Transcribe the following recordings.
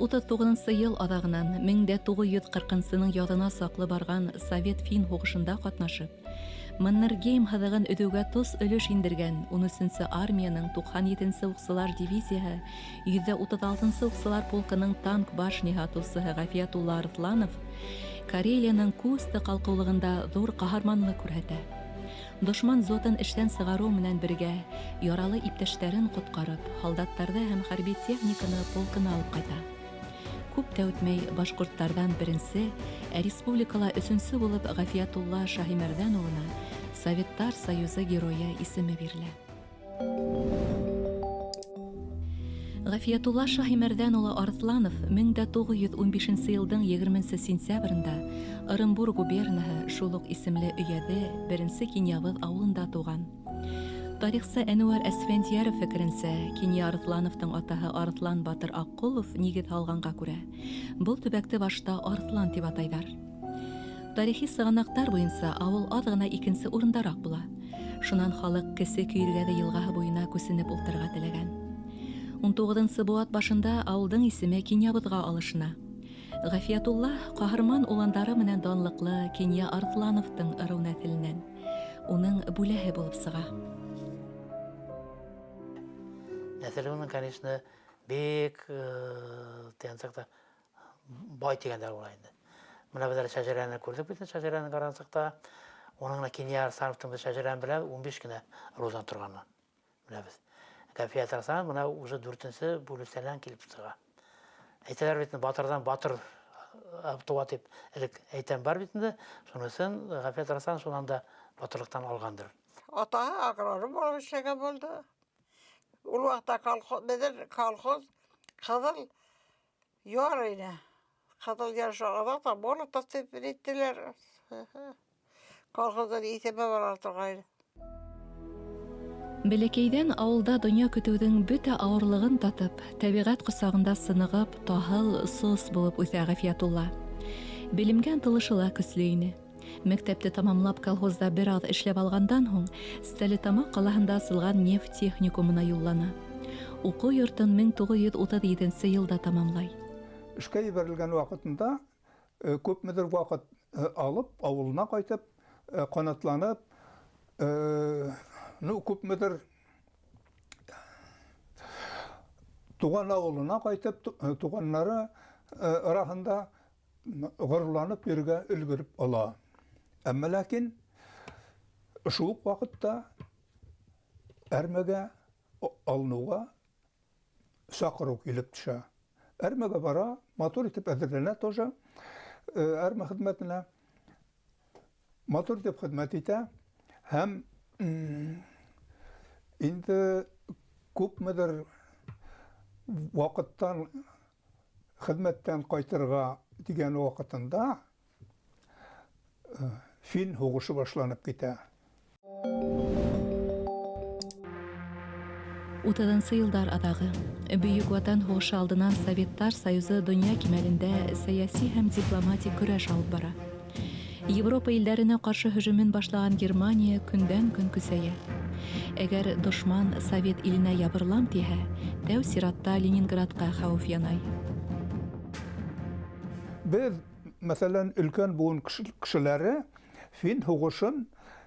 1939 йыл аҙағынан 1940-нсының яҙына саҡлы барған Совет-фин һуғышында ҡатнашып, Маннергейм һыҙығын өҙөүгә тос өлөш индергән 13-нсе армияның 97-нсе уҡсылар дивизияһы 136-нсы уҡсылар полкының танк башняһы атыусыһы Ғәфиәтулла Арыҫланов Карелияның Кусты ҡалҡыулығында ҙур ҡаһарманлыҡ күрһәтә. Дошман дзотын эштән сығарыу менән бергә, яралы иптәштәрен ҡотҡарып, һалдаттарҙы һәм хәрби техниканы полкына алып ҡайта. Күп тә үтмәй, башҡорттарҙан беренсе, ә республикала өсөнсө булып Ғәфиәтулла Шаһимәрҙән улына Советтар Союзы Геройы исеме бирелә. Ғәфиәтулла Шаһимәрҙән улы Арыҫланов 1915 нче йылдың 20 нче сентябрендә Ырымбур губернаһы шул ук исемле өяҙе Беренсе Киньябыҙ ауылында тыуған. Тарихсы Әнүәр Әсфәндиәров фекеренсә, Кинья Арыҫлановтың атаһы Арыҫлан батыр Аҡҡолов нигеҙ һалғанға күрә, был төбәкте башта Арыҫлан тип атайҙар. Тарихи сығанаҡтар буйынса ауыл аҙ ғына икенсе урындараҡ була. Шунан халыҡ Кесе Көйөргәҙе йылғаһы буйына күсенеп ултырырға теләгән. Унтугыҙынсы быуат башында ауылдың исеме Киньябыҙға алышына. Гафиятулла ҡаһарман уландары менән данлыҡлы Кинья Арыҫлановтың ырыу нәҫеленән. Уның бүләһе булып сыға. Нәҫеле уның, конечно, бик, тигән саҡта бай тигәндәр була инде. Менә без әле шәҗәрәне күрдек бит, шәҗәрәне карасак уның гына Кинья Арслановтың без шәҗәрәне беләбез, 15 кенә розан торганын беләбез. Гафият Арсланов менә уже дүртенче бүлексәннән килеп чыга. Әйтәләр бит, батырдан батыр туа дип элек әйтәм бар бит инде. Шунысын Гафият Арсланов шуннан да батырлыктан алгандыр. Атаһы агроном булып эшләгән булды. Ул вакытта колхоз, безнең колхоз Кызыл Яр ине. Кызыл Яр шагада та Молотов дип әйттеләр. Колхоздың исеме бара торган. Бәләкәйҙән ауылда донъя көтөүҙең бөтә ауырлығын татып, тәбиғәт ҡосағында сынығып, таһыл, сос булып үҫә Ғәфиәтулла. Белемгә ынтылышы ла көслө ине. Мәктәпте тамамлап колхозда бер аҙ эшләп алғандан һуң Стәрлетамаҡ ҡалаһында асылған нефть техникумына юллана. Уҡыу йортон 1937 нсе йылда тамамлай. Эшкә ебәрелгән вакытында күпмедер вакыт алып, авылына кайтып, канатланып, ну, күпмедер туган авылына кайтып, туганнары арасында горурланып йөрергә өлгереп ала. Әмма ләкин шул ук вакытта әрмәгә алынуга чакыру килеп төшә. Әрмәгә бара, матур итеп әзерләнә тоже әрмә хезмәтенә. Матур итеп хезмәт итә һәм инде күпмедер вакыттан Хезмәттән кайтырга дигән вакытында фин һугышы башланып китә. Утыҙынсы йылдар аҙағы. Бөйөк Ватан һуғышы алдынан Советтар Союзы донъя кимәлендә сәйәси һәм дипломатик көрәш алып бара. Европа илдәренә каршы һөжүмен башлаган Германия көндән-көн көсәя. Әгәр дошман Совет иленә ябырылам тиһә, тәү сиратта Ленинградка хәүеф янай. Без, мәсәлән, өлкән буын кешеләре фин һугышын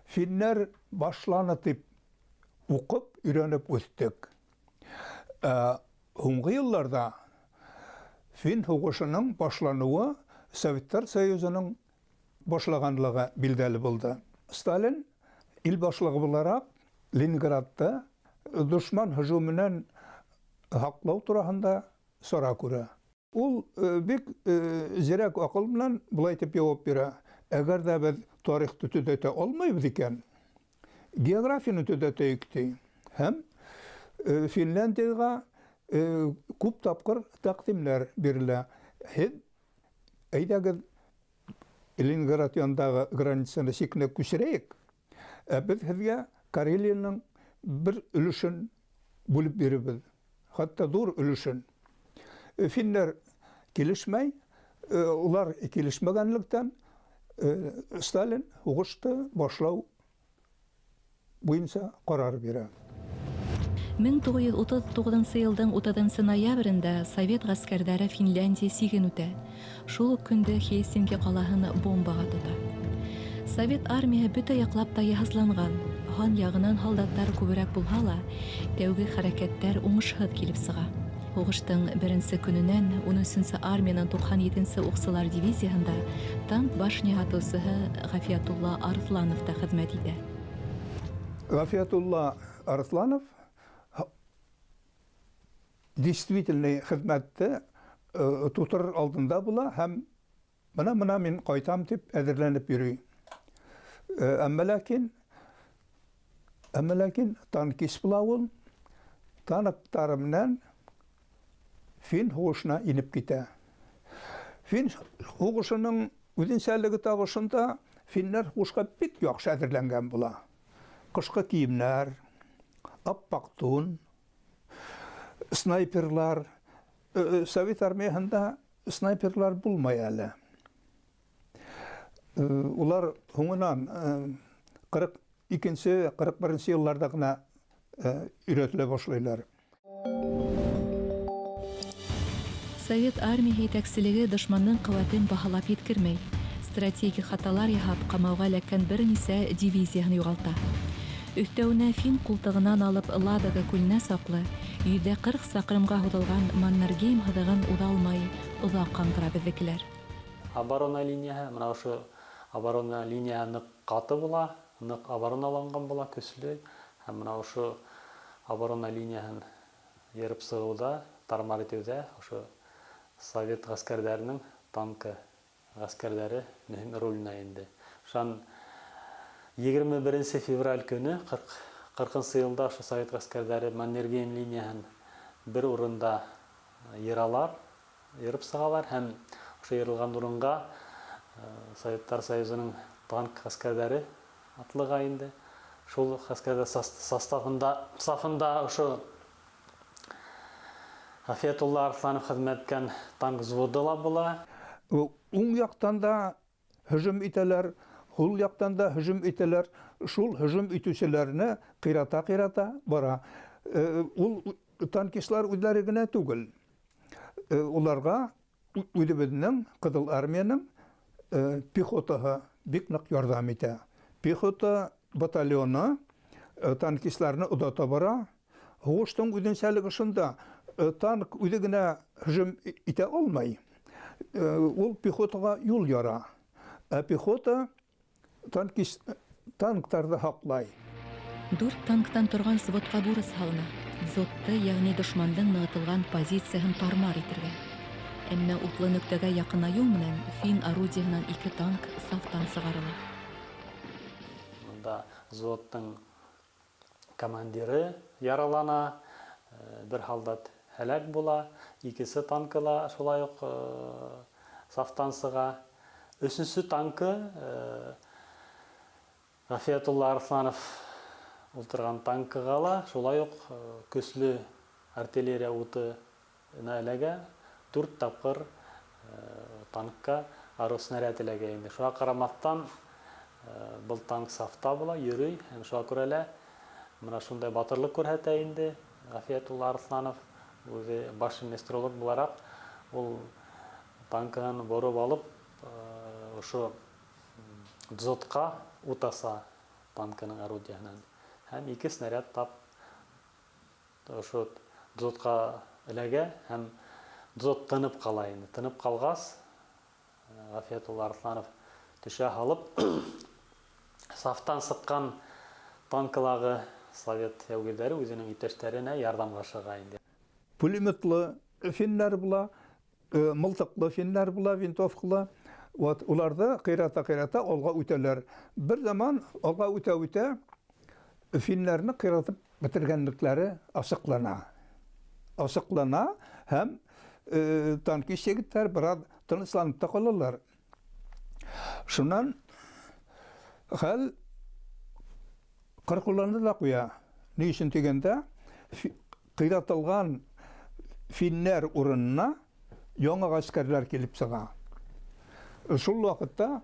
финнәр башланы дип укып, өйрәнеп үстек. Ә һуңгы елларда фин һугышының башлануы Советтар Союзының башлаганлыгы билгеле булды. Сталин ил башлыгы буларак Ленинградта дошман һөжүменнән һаклау турасында чара күрә. Ул бик зирәк акыл белән болай итеп җавап бирә, Әгәр дә без тарихты төзәтә алмыйбыз икән, географияне төзәтәйек, ди. Һәм Финляндиягә күп тапкыр тәкъдимнәр бирелә. Һез әйдәгез Ленинград янындагы границаны чикне күчерәек, ә без һезгә Карелиянең бер өлешен бүлеп бирербез. Хәтта зур өлешен. Финнәр килешмәй, улар килешмәгәнлектән Сталин һугышты башлау буенча карар бирә. 1939 йылдың 30 ноябрендә совет ғәскәрҙәре Финляндия сиген үтә. Шул уҡ көндө Хельсинки ҡалаһын бомбаға тота. Совет армияһы бөтә яҡлап та йыһазланған. Һан яғынан һалдаттар күберәк булһа ла, тәүге хәрәкәттәр уңышһыҙ килеп сыға. Һуғыштың беренсе көнөнән 13 армияның 97 уҡсылар дивизияһында танк башня атыусыһы Ғәфиәтулла Арыҫланов та хеҙмәт итә. Ғәфиәтулла Арыҫланов действительный хеҙмәтте тутырыр алдында була һәм бына-бына мин ҡайтам тип әҙерләнеп йөрөй. Әммә ләкин әммә ләкин танкист була ул. Танктары менән фин һуғышына инеп китә. Фин һуғышының үҙенсәлеге тағы шунда, финнәр һуғышҡа бик яҡшы әҙерләнгән була. Ҡышҡы кейемдәр, аппаҡ тун, снайперлар. Совет армияһында снайперлар булмай әле. Улар һуңынан 42-нсе, 41-нсе йылларҙа ғына өйрәтелә башлайлар. Совет армияһы етәкселеге дошмандың ҡеүәтен баһалап еткермәй. Стратегик хаталар яһап, ҡамауға эләккән бер нисә дивизияһын юғалта. Өҫтәүенә Фин ҡултығынан алып Ладога күленә саҡлы 140 саҡрымға һуҙылған Маннергейм һыҙығын уҙа алмай оҙаҡ ҡаңғыра беҙҙекеләр. Оборона линияһы, мына ошо оборона линияһы ныҡ ҡаты була, ныҡ обороналанған була, көслө. Һәм мына ошо оборона линияһын йырып сығыуҙа, тармар итеүҙә ошо совет ғәскәрҙәренең танкы ғәскәрҙәре мөһим роль уйнай инде. Шунан 21 февраль көнө 40 йылда ошо совет ғәскәрҙәре Маннергейм линияһын бер урында йыралар, йырып сығалар һәм ошо йырылған урынға Советтар Союзының танк ғәскәрҙәре атлыға инде. Шул ғәскәрҙәр составында, сафында ошо Ғәфиәтулла Арыҫланов хеҙмәт иткән танк взводы ла була. Уң яҡтан да һөжүм итәләр, һул яҡтан да һөжүм итәләр. Шул һөжүм итеүселәрне ҡыйрата-ҡыйрата бара. Ул танкистлар үҙҙәре генә түгел. Уларға үҙебеҙҙең Ҡыҙыл Армияның пехотаһы бик ныҡ ярҙам итә. Пехота батальоны танкистларны оҙата бара. Һуғыштың үҙенсәлеге шунда, танк үҙе генә һөжүм итә алмай. Ул пехотаға юл яра. Ә пехота танктарҙы һаҡлай. 4 танктан торған взводҡа бурыс һалына. Дзотты, йәғни дошмандың нығытылған позицияһын тармар итергә. Әммә утлы нөктәгә яҡынайыу менән фин орудиеһынан 2 танк сафтан сығарыла. Бында взводтың командиры яралана, бер һалдат һәләк була, икесе танкы ла шулай уҡ сафтан сыға. Өсөнсө танкы Ғәфиәтулла Арыҫланов ултырған танкыға ла шулай уҡ көслө артиллерия утына эләгә, 4 тапҡыр танкка арыу снаряд эләгә инде. Шуға ҡарамаҫтан, был танк сафта була, йөрөй, һәм шуға күрә лә мына шундай батырлыҡ күрһәтә инде Ғәфиәтулла Арыҫланов. Үҙе башенный стрелок булараҡ ул танкын бороп алып, ошо дзотҡа ут аса танкының орудияһынан. Һәм 2 снаряд тап ошо дзотҡа эләгә һәм дзот тынып ҡала инде. Тынып ҡалғас, Ғәфиәтулла Арыҫланов төшә һалып, сафтан сыҡҡан танкылағы совет яугирҙәре үҙенең иптәштәренә ярҙамға ашыға инде. Пулеметлы финнәр була, мылтыҡлы финнәр була, винтовкалы. Вот уларҙы ҡыйрата-ҡыйрата алға үтәләр. Бер заман алға үтә-үтә финнәрне ҡыйратып бөтөргәнлектәре асыҡлана. Асыҡлана һәм танкист егеттәр бер аҙ тынысланып та ҡалалар. Шунан хәл ҡырҡыуланды ла ҡуя. Ни өсөн тигәндә, ҡыйратылған финнәр урынына яңы ғәскәрләр килеп сыға. Шул ваҡытта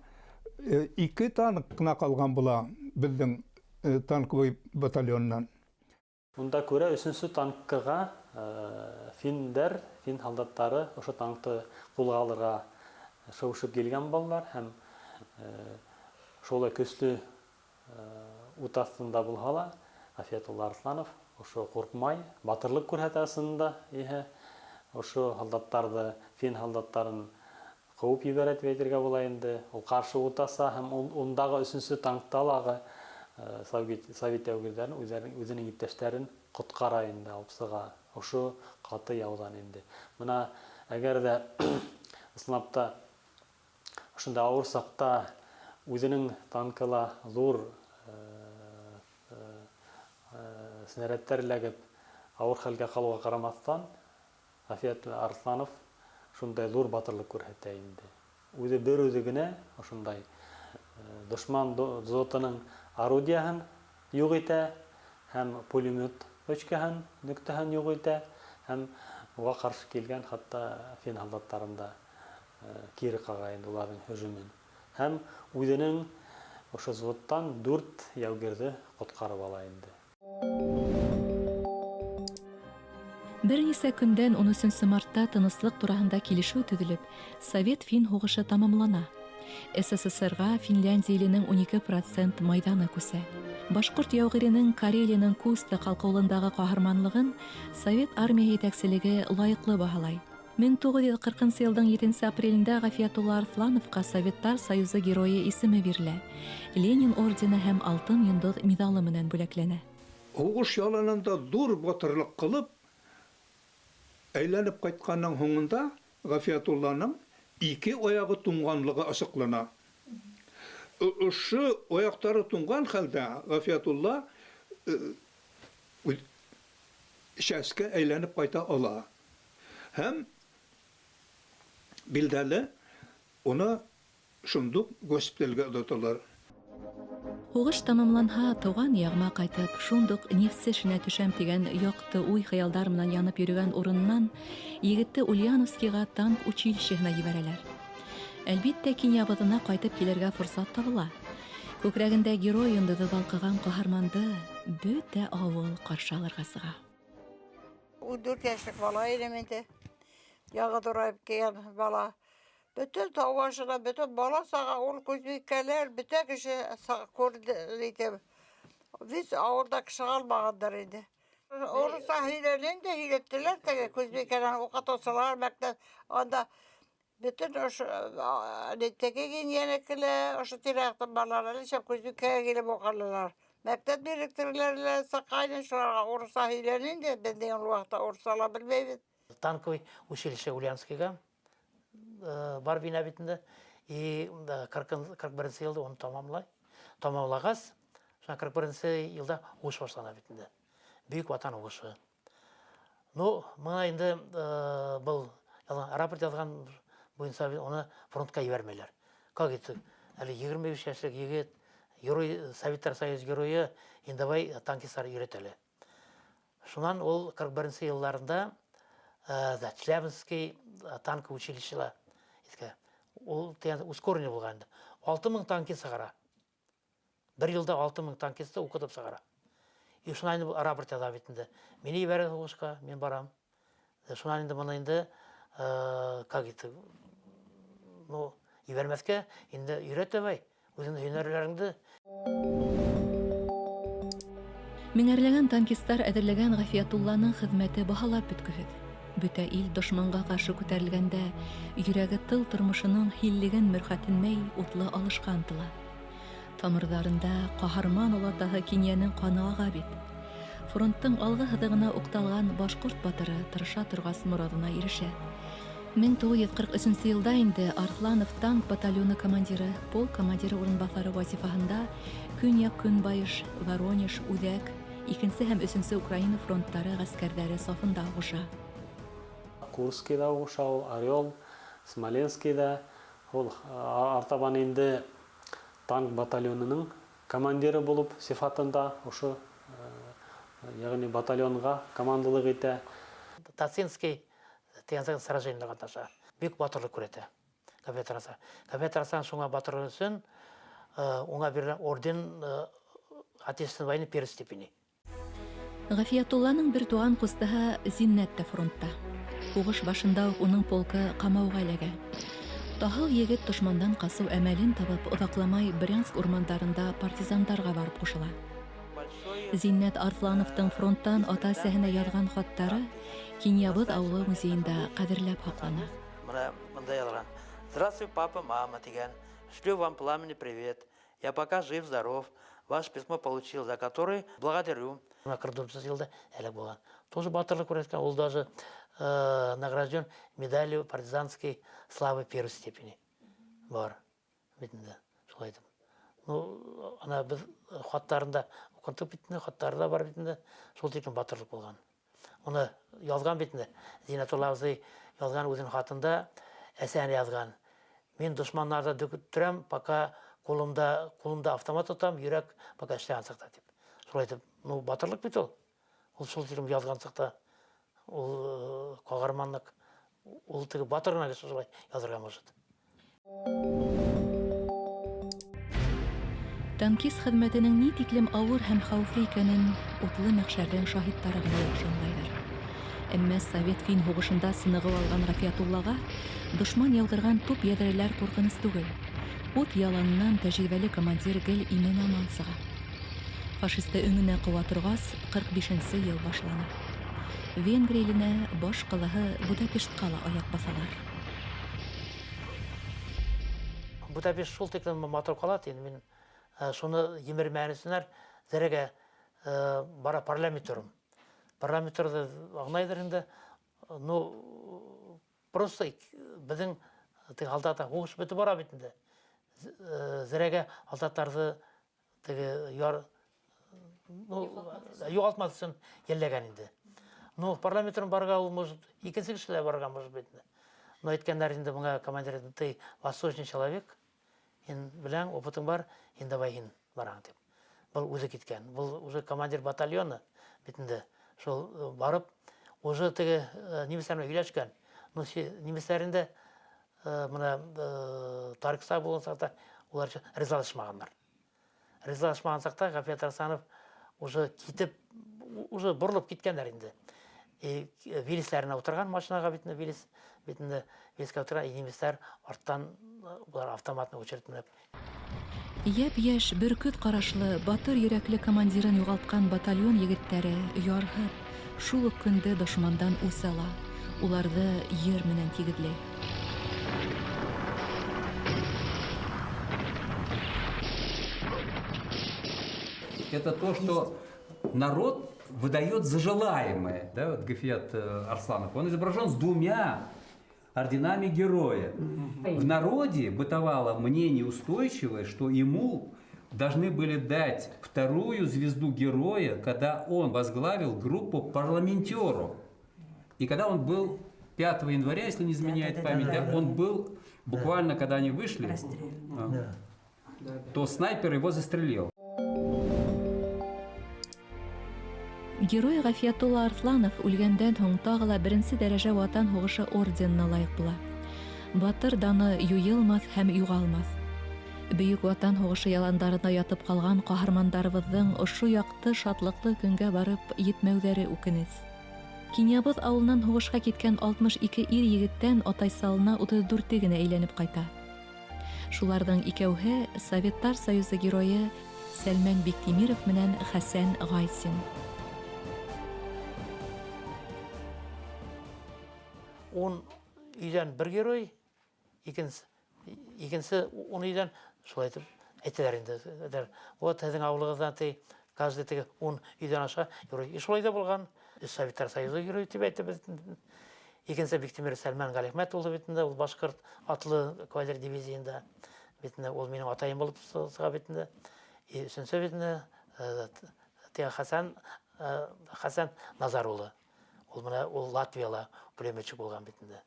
2 танк ҡына ҡалған була беҙҙең танковый батальоннан. Унда күрә өсөнсө танкыға финдәр, фин һалдаттары ошо танкты ҡулға алырға шыуышып килгән булалар һәм шулай көслө ут аҫтында булһа ла, Ғәфиәтулла Арыҫланов ошо ҡурҡмай, батырлыҡ күрһәтә ысынында иһә ошо һалдаттарҙы, фин һалдаттарын ҡыуып ебәрә тип әйтергә була инде. Ул ҡаршы ут аса һәм ул ундағы өсөнсө танкта лағы совет яугирҙәрен, үҙҙәренең үҙенең иптәштәрен ҡотҡара инде, алып сыға ошо ҡаты яуҙан инде. Бына әгәр ҙә ысынлап та ошондай ауыр саҡта үҙенең танкы ла ҙур снарядтар эләгеп ауыр хәлгә ҡалыуға ҡарамаҫтан, Ғәфиәтулла Арыҫланов шундай ҙур батырлыҡ күрһәтә инде. Үҙе бер үҙе генә ошондай дошман дзотының орудияһын юҡ итә һәм пулемет точкаһын, нөктәһен юҡ итә һәм уға ҡаршы килгән хатта фин һалдаттарын да кире ҡаға инде уларҙың һөжүмен. Һәм үҙенең ошо взводтан дүрт яугирҙе ҡотҡарып ала инде. Бер нисә көндән 13 мартта тыныслыҡ тураһында килешеү төҙөлөп, Совет-фин һуғышы тамамлана. СССРға Финляндия иленең 12% майҙаны күсә. Башҡорт яугиренең Карелияның Куста ҡалҡыулындағы ҡаһарманлығын Совет армияһы етәкселеге лайыҡлы баһалай. 1940 йылдың 7 апрелендә Ғәфиәтулла Арыҫлановҡа Советтар Союзы Геройы исеме бирелә. Ленин ордены һәм Алтын йондоҙ миҙалы менән бүләкләнә. Һуғыш яланында ҙур батырлыҡ ҡылып, әйләнеп ҡайтҡандың һуңында Ғәфиәтулланың ике аяғы туңғанлығы асыҡлана. Ошо аяҡтары туңған хәлдә Ғәфиәтулла шәскә әйләнеп ҡайта ала. Һәм билдәле, уны шундук госпитальгә оҙаталар. Һуғыш тамамланһа, тыуған яғыма ҡайтып, шундуҡ нефтсе эшенә төшәм тигән яҡты уй-хыялдар менән янып йөрөгән урынынан егетте Ульяновскиға танк училищеһына ебәрәләр. Әлбиттә, Кинйабыҙына ҡайтып килергә форсат табыла. Күкрәгендә герой йондоҙо балҡыған ҡаһарманды бөтә ауыл ҡаршы алырға сыға. 14 йәшлек бала инем инде. Яңы ҙурайып килгән бала. Бөтөн тау башына, бөтөн бала саға ул күҙбикәләр, бөтә кеше күрҙе итеп. Беҙ ауылда кеше ҡалмағандар инде. Урыҫса һөйләнәм дә һөйләттеләр теге Күҙбикәнән уҡытыусылар мәктәп анда бөтөн ошо теге Кинйәнекеләр, ошо тирә-яҡтың балалары нишләп Күҙбикәгә килеп уҡынылар. Мәктәп директорҙары ла сыҡҡайны, шуларға урыҫса һөйләнә инде, беҙ ул ваҡытта урыҫса ла белмәйбеҙ. Танковый училище Ульяновскийға бар бина бит инде. И 41 йылда уны тамамлай. Тамамлағас, шунан 41 йылда һуғыш башлана бит инде. Бөйөк Ватан һуғышы. Ну, бына инде был рапорт яҙған буйынса уны фронтҡа ебәрмәйләр. Как это? Әле 25 йәшлек егет, герой, Советтар Союз геройы, инде давай танкисттар өйрәт әле. Шунан ул 41 йылларында Челябинский танк училищела иткә. Ул тигән ускоренный булған инде. 6000 танкист сығара. Бер йылда 6000 танкистты уҡытып сығара. И шунан инде рапорт яҙа бит инде. Мине ебәрә һуғышҡа, мин барам. Шунан инде быны инде, как это, ну, ебәрмәҫкә, инде өйрәт давай, үҙеңдең һөнәрләреңде. Меңәрләгән танкисттар әҙерләгән Ғәфиәтулланың хеҙмәте баһалап бөткөһөҙ. Бөтә ил дошманға ҡаршы күтәрелгәндә, йөрәге тыл тормошоноң һиллеген мөрхәтенмәй утлы алышҡа ынтыла. Тамырҙарында ҡаһарман олатаһы Кинйәнең ҡаны аға бит. Фронттың алғы һыҙығына уҡталған башҡорт батыры тырыша торғас мораҙына ирешә. 1943 йылда инде Арыҫланов танк батальоны командиры, полк командиры урынбаҫары вазифаһында Көньяҡ-Көнбайыш, Воронеж, Үҙәк, икенсе һәм өсөнсө Украина фронттары ғәскәрҙәре сафында һуғыша. Курскийҙа һуғыша ул, Орел, Смоленскийҙа. Ул артабан инде танк батальонының командиры булып сифатында ошо, йәғни батальонға командалыҡ итә. Тацинский тигән сражениелә ҡатнаша. Бик батырлыҡ күрһәтә. Ғәфиәт Арыҫлан. Ғәфиәт Арыҫлан шуңа батырлығы өсөн уңа бирелгән орден Отечественной войны первой степени. Ғәфиәтулланың бер туған ҡустыһы Зиннәт тә фронтта. Һуғыш башында уҡ уның полкы ҡамауға эләгә. Таһыл егет дошмандан ҡасыу әмәлен табып, оҙаҡламай Брянск урмандарында партизандарға барып ҡушыла. Зиннәт Арыҫлановтың фронттан ата-әсәһенә яҙған хаттары Кинйабыҙ ауылы музейында ҡәҙерләп һаҡлана. Бына бында яҙылған. Здравствуй, папа, мама тигән. Шлю вам пламенный привет. Я пока жив-здоров. Ваше письмо получил, за которое благодарю. Бына 44 йылда һәләк булған. Тоже батырлыҡ күрһәткән. Ул даже награжден медалью партизанской славы первой степени. Бар. Бит инде. Шулай итеп. Ну, ана беҙ хаттарында уҡытып бит инде, хаттары да бар бит инде. Шул тиклем батырлыҡ булған. Уны яҙған бит инде. Зиннәтулла абзый яҙған үҙенең хатында әсәһенә яҙған. Мин дошманнарҙы дөкөттөрәм, пока ҡулымда автомат тотам, йөрәк пока эшләгән саҡта тип. Шулай итеп, ну, батырлыҡ бит ул. Ул шул тиклем яҙған саҡта ул ҡағарманлыҡ, ул теге батыр ғына кеше шулай яҙырға может. Танкист хеҙмәтенең ни тиклем ауыр һәм хәүефле икәнен утлы мәхшәрҙең шаһиттары ғына яҡшы аңлайҙыр. Әммә совет-фин һуғышында сынығыу алған Ғәфиәтуллаға дошман яуҙырған туп йәҙрәләр ҡурҡыныс түгел. Ут яланынан тәжрибәле командир гел имен-аман сыға. Фашисты өңөнә ҡыуа торғас, 45-нсе йыл башлана. Венгрия иленә баш ҡалаһы Будапештҡа ла аяҡ баҫалар. Будапешт шул тиклем матур ҡала, инде мин шуны емермәһен өсөннәр зәрәгә бара парламенторым. Парламенторҙы аңлайҙыр инде. Ну, просто беҙҙең теге һалдаттар һуғыш бөтөп бара бит инде. Зәрәгә һалдаттарҙы теге яр, ну, юғалтмаҫ өсөн йәлләгән инде. Ну, парламенторым барға ул, может, икенсе кеше лә барған, может быть. Но әйткәндәр инде быңа командир, ты восточный человек, һин беләң, опытың бар, һин давай һин бараң тип. Был үҙе киткән. Был уже командир батальона бит инде. Шул барып, уже теге немецтар менән һөйләшкән. Ну, немецтар инде бына Тарикса булған саҡта улар ризалашмағандар. Ризалашмаған саҡта Ғәфиәт Арыҫланов уже китеп, уже боролоп киткәндәр инде. И Виллисләренә ултырған машинаға бит инде, Виллис бит инде, Виллискә ултыра, и немецтар арттан улар автоматный очередь менән. Йәп-йәш, бөркөт ҡарашлы, батыр йөрәкле командирын юғалтҡан батальон егеттәре ярһып, шул уҡ көндө дошмандан үс ала, уларҙы ер менән тигеҙләй. Это то, что народ выдает за желаемое. Да, вот Гафият Арсланов, он изображен с двумя орденами героя. В народе бытовало мнение устойчивое, что ему должны были дать вторую звезду героя, когда он возглавил группу парламентеров. И когда он был 5 января, если не изменяет память, да, он был буквально, когда они вышли, то снайпер его застрелил. Герой Ғәфиәтулла Арыҫланов үлгәндән һуң тағы ла беренсе дәрәжә Ватан һуғышы орденына лайыҡ була. Батыр даны юйылмаҫ һәм юғалмаҫ. Бөйөк Ватан һуғышы яландарына ятып ҡалған ҡаһармандарыбыҙҙың ошо яҡты шатлыҡлы көнгә барып етмәүҙәре үкенес. Кинйабыҙ ауылынан һуғышҡа киткән 62 ир егеттән Атайсалына 34 генә әйләнеп ҡайта. Шуларҙың икәүһе Советтар Союзы геройы Сәлмән Биктимиров менән Хәсән Гайсин. Ун өйҙән бер герой, икенсе ун өйҙән шулай итеп әйтәләр инде. Әйтәләр, вот һеҙҙең ауылығыҙҙан ти, каждый теге ун өйҙән аша герой. И шулай да булған. Советтар Союзы герой тип әйтеп бит. Икенсе Биктимир Сәлмән Галихмәт улы бит инде, ул башҡорт атлы кавалер дивизияһында бит инде, ул минең атайым булып сыға бит инде. И өсөнсө бит инде, теге Хәсән Назар улы. Ул менә ул Латвияла пулеметчик булған бит инде.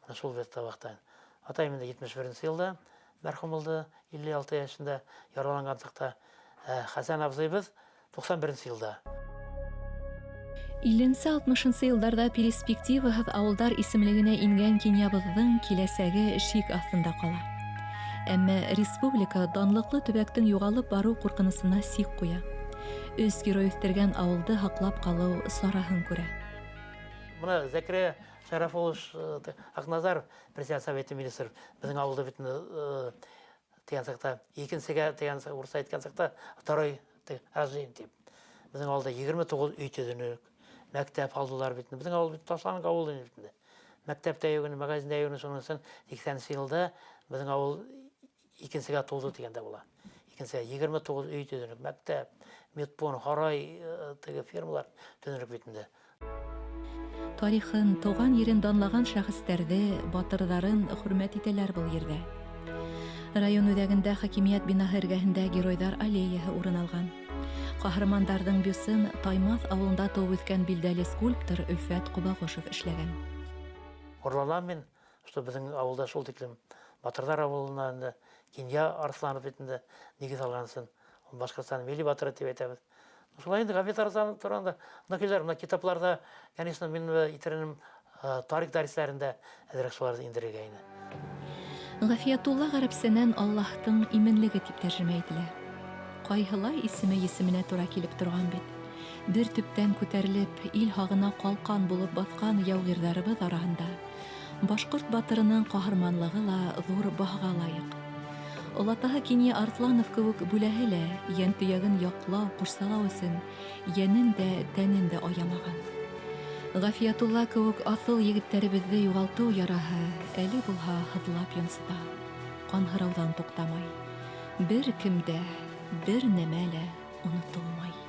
Менә шул бит ваҡыттан. Атайым инде 71 йылда мәрхүм булды, 56 йәшендә яраланған саҡта. Хәсән абзыйыбыҙ 91 йылда. Илленсе-алтмышынсы йылдарҙа перспективаһыҙ ауылдар исемлегенә ингән Кинйабыҙҙың киләсәге шик аҫтында ҡала. Әммә республика данлыҡлы төбәктең юғалып барыу ҡурҡынысына сик ҡуя. Өс герой үҫтергән ауылды һаҡлап ҡалыу сараһын күрә. Бына Зәкирә Шарафулович Акназаров, председатель совета министр, беҙҙең ауылда бит тигән саҡта, икенсегә тигән урыҫса әйткән саҡта, второй рождение тип. Беҙҙең ауылда 29 өй төҙөнөк, мәктәп алдылар бит. Беҙҙең ауыл бит ташланған ауыл ине бит инде. Мәктәп тә юҡ ине, магазин да юҡ ине, шуның өсөн 80 йылда беҙҙең ауыл икенсегә тыуҙы тигәндә була. Икенсегә 29 өй төҙөнөк, мәктәп, медпункт, һарай, теге фермалар төҙөнөк бит инде. Тарихын, тыуған ерен данлаған шәхестәрҙе, батырҙарын хөрмәт итәләр был ерҙә. Район үҙәгендә хакимиәт бинаһы эргәһендә Геройҙар аллеяһы урын алған. Ҡаһармандарҙың бюсын Таймаҫ ауылында тыуып үҫкән билдәле скульптор Өлфәт Ҡобағошов эшләгән. Горурланам мин, что беҙҙең ауылда шул тиклем батырҙар ауылына инде Кинйә Арыҫланов бит инде нигеҙ һалған өсөн Башҡортостан милли батыры тип әйтәбеҙ. Шулай инде Ғәфиәт Арыҫланов тураһында мына мына китапларҙа, конечно, мин итеренем тарих дәрестәрендә әҙерәк шуларҙы индерергә ине. Ғәфиәтулла ғәрәпсәнән Аллаһтың именлеге тип тәржемә ителә. Ҡайһылай исеме есеменә тура килеп торған бит. Бер төптән күтәрелеп, ил һағына ҡалҡан булып баҫҡан яугирҙарыбыҙ араһында башҡорт батырының ҡаһарманлығы ла ҙур баһаға лайыҡ. Олатаһы Кинйә Арыҫланов кеүек бүләһе лә йәнтөйәген яҡлау, ҡурсалау өсөн йәнен дә, тәнен дә аямаған. Ғәфиәтулла кеүек аҫыл егеттәребеҙҙе юғалтыу яраһы әле булһа һыҙлап йонсота, ҡанһырауҙан туҡтамай. Бер кем дә, бер нәмә лә онотолмай.